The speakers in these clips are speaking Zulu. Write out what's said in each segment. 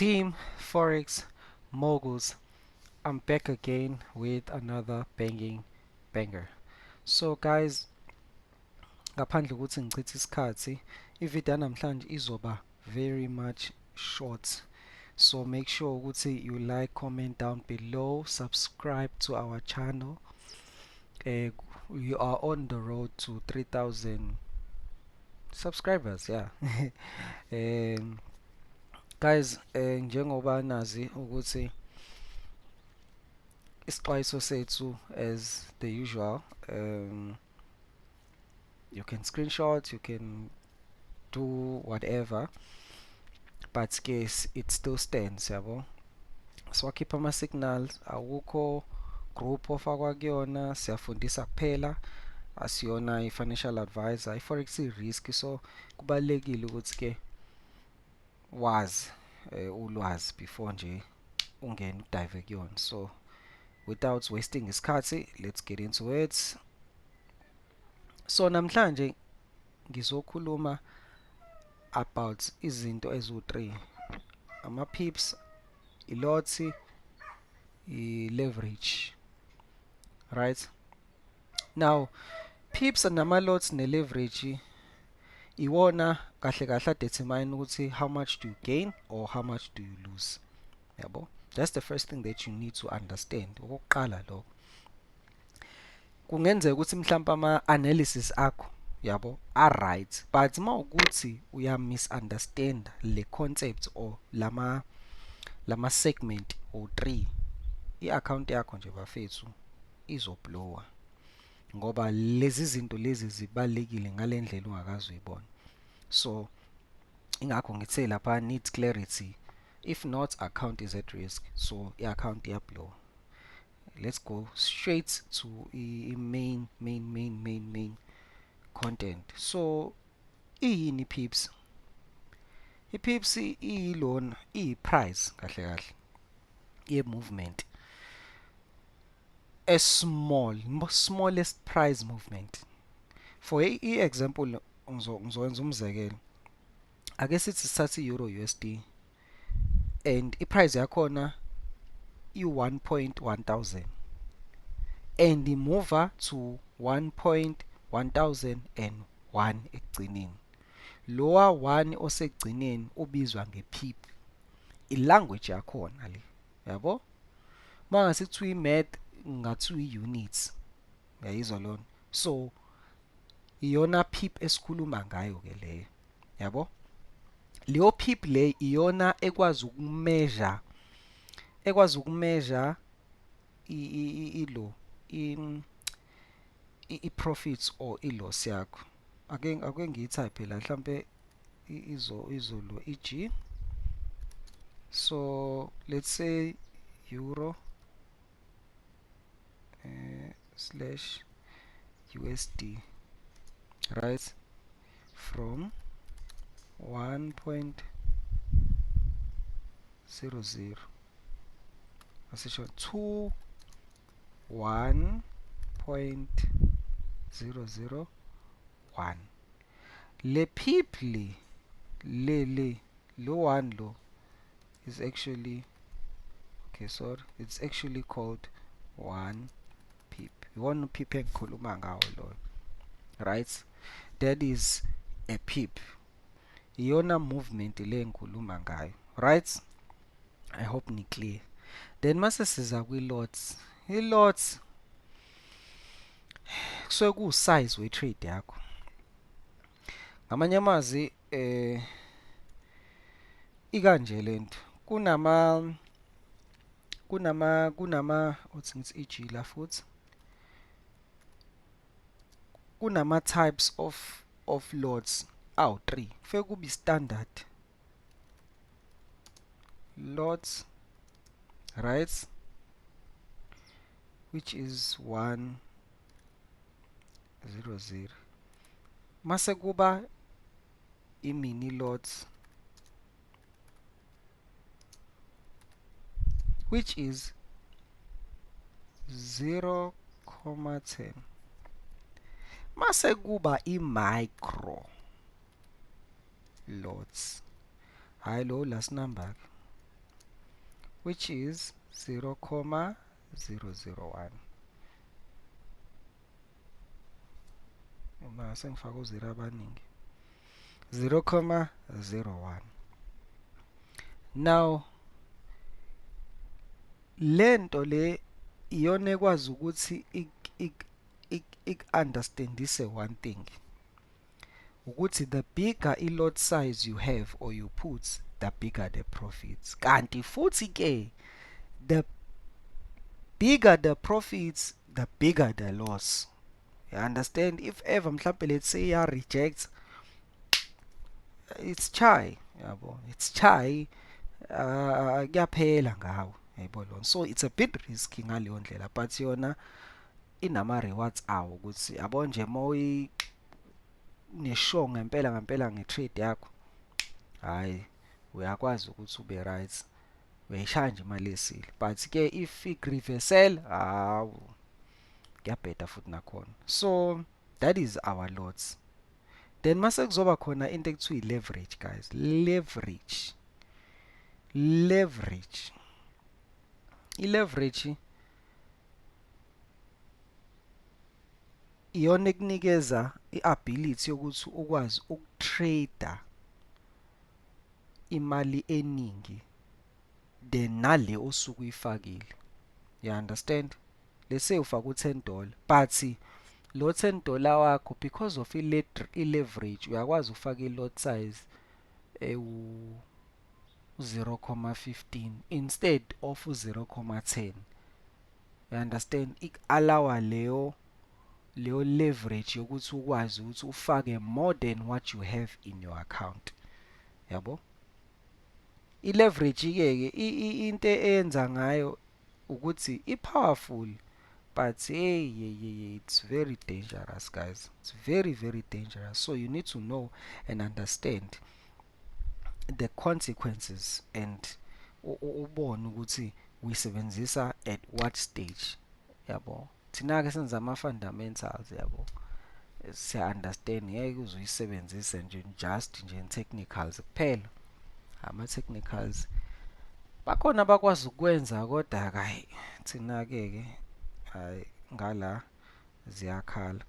Team Forex Moguls, I'm back again with another banging banger. So guys, ngaphandle ukuthi ngichithe isikhathi, ivideo namhlanje izoba very much short. So make sure ukuthi you like, comment down below, subscribe to our channel. We are on the road to 3,000 subscribers, yeah. Guys, njengoba nazi ukuthi isixwayiso sethu as the usual, you can screenshot, you can do whatever, but case it still stands, yabo. Siwakhipha ama signals, awukho group ofakwa kuyona, siyafundisa kuphela, asiyona i-financial advisor. I-forex i-risk, so kubalulekile ukuthi ke wazi ulwazi before nje ungene udive kuyona. So without wasting isikhathi, let's get into it. So namhlanje ngizokhuluma about izinto ezu-3, ama pips, i-lot, i-leverage, right? Now pips nama lots ne leverage iwona kahle kahle determine ukuthi how much do you gain or how much do you lose, yabo. That's the first thing that you need to understand. Okokuqala lokho, kungenzeka ukuthi mhlawumbe ama analysis akho, yabo, are right, but mawukuthi uya misunderstand le concept or lama segment or 3, i-account yakho nje bafethu izoblowa, ngoba lezi zinto lezi zibalekile ngalendlela ungakazi uyibona. So ingakho ngithe lapha need clarity, if not account is at risk, so i-account iyablowa. Let's go straight to i main main main main main content. So iyini pips? I-pips iyilona, iyi-price kahle kahle ye-movement, a small smallest price movement. For i-example, ngizowenza umzekelo. Ake sithi sithathe i-Euro USD and i-price yakhona i-1.1 thousand and imove to 1.1001 ekugcineni. Lowa 1 osekugcineni ubizwa nge-pip, i-language yakhona le, yabo. Mangase kuthiwa i-math, ngathiwa i-units, uyayizwa lona. So iyona pip esikhuluma ngayo ke leyo, yabo. Leyo pip le iyona ekwazi ukumeasure, ekwazi ukumeasure ilo i-profits or i-loss yakho. Ake ngiyitype la, mhlambe izolo eg. So let's say euro slash USD, right, from 1.00 asisho to 1.001. Le pip le le le lo 1 lo is actually, okay, sorry, it's actually called 1 pip. Iwona pip engikhuluma ngawo loyo, right? That is a pip, iyona movement le engikhuluma ngayo, right? I hope ni clear. Then mase siza kwi lots, i lots kusuke ku size we trade yakho. Ngamanye amazwi ikanje lento, kunama kunama kunama uthi ngithi eg la futhi, kunama types of lots awu 3. Kufike kube standard lots, right, which is 1 0 0. Mase kuba i-mini lots, which is 0.10. Mase kuba i-micro lots, hayi lo last number ke. which is 0,001. Uma sengifaka u-0 abaningi, 0,01. Now lento le iyona ekwazi ukuthi ik-understandise one thing, ukuthi the bigger i-lot size you have or you put, the bigger the profits. Kanti futhi ke the bigger the profits, the bigger the loss. You understand? If ever mhlambe let's say ya reject, it's chai, yabo, it's chai, kuyaphela ngawe, yayibona lona. So it's a bit risky ngaleyo ndlela, but yona inama rewards awo ukuthi yabo nje moyi neshow ngempela ngempela ngetrade yakho, hayi uyakwazi ukuthi ube right, uyayishaya nje imali esile. But ke if i-reversal, hawu kuyabheda futhi nakhona. So that is our lots. Then mase kuzoba khona into ekuthiwa i-leverage, guys. Leverage, leverage, i-leverage iyona ekunikeza i-ability yokuthi ukwazi ukutrader imali eningi than nale osuke uyifakile. You understand? Let's say ufaka u-$10, but lo $10 wakho because of i-leverage uyakwazi ukufaka i-lot size ewu 0.15 instead of 0.10. You understand? Ik-allowa leyo leverage yokuthi ukwazi ukuthi ufake more than what you have in your account, yabo. I-leverage ke into eyenza ngayo ukuthi i-powerful, but hey, it's very dangerous, guys. It's very, very dangerous. So you need to know and understand the consequences and ubone ukuthi uyisebenzisa at what stage, yabo. Thina ke senza ama fundamentals, yabo, siya understand, ngeke uzuyisebenzise nje just nje technicals kuphela. Ama technicals bakhona abakwazi ukwenza, kodwa hayi thina ke ke hayi ngala ziyakhala.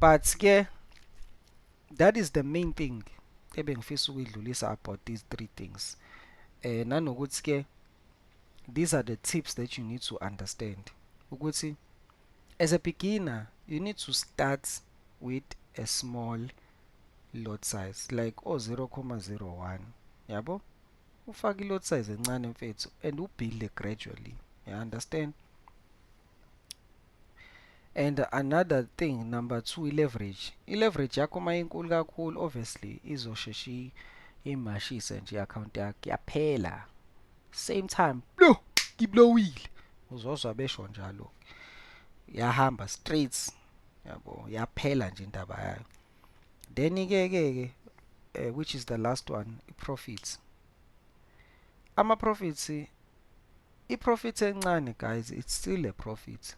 But ke that is the main thing ebengifisa ukuyidlulisa about these three things. Nanokuthi ke these are the tips that you need to understand ukuthi as a beginner you need to start with a small lot size like 0.01, yabo. Ufake i-lot size encane mfethu and ubuild gradually, you understand? And another thing, number 2, i-leverage. I-leverage yakho uma inkulu kakhulu obviously izosheshe imashise nje i-account yakho, yaphela same time, blow ngiblowile, uzozwa besho njalo, yahamba straight, yabo, yaphela nje indaba yayo. Then ke ke which is the last one, i-profits. Ama profits, i-profit encane guys, it's still a profit.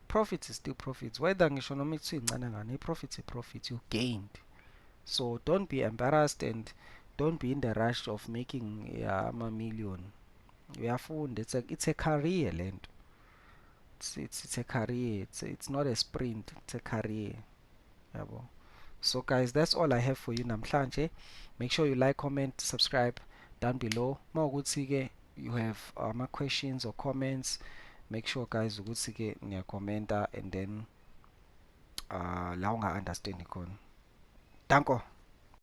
Profit is still profit, whether ngisho noma kuthiwa incane ngani, i-profit is profit, you gained. So don't be embarrassed and don't be in the rush of making ama million. Uyafunda, it's a career lento. It's a career. It's not a sprint, it's a career, yabo. So guys, that's all I have for you namhlanje. Make sure you like, comment, subscribe down below. Mawukuthi ke you have ama questions or comments, make sure guys ukuthi ke niyakhomenta and then la unga understand khona. Danko.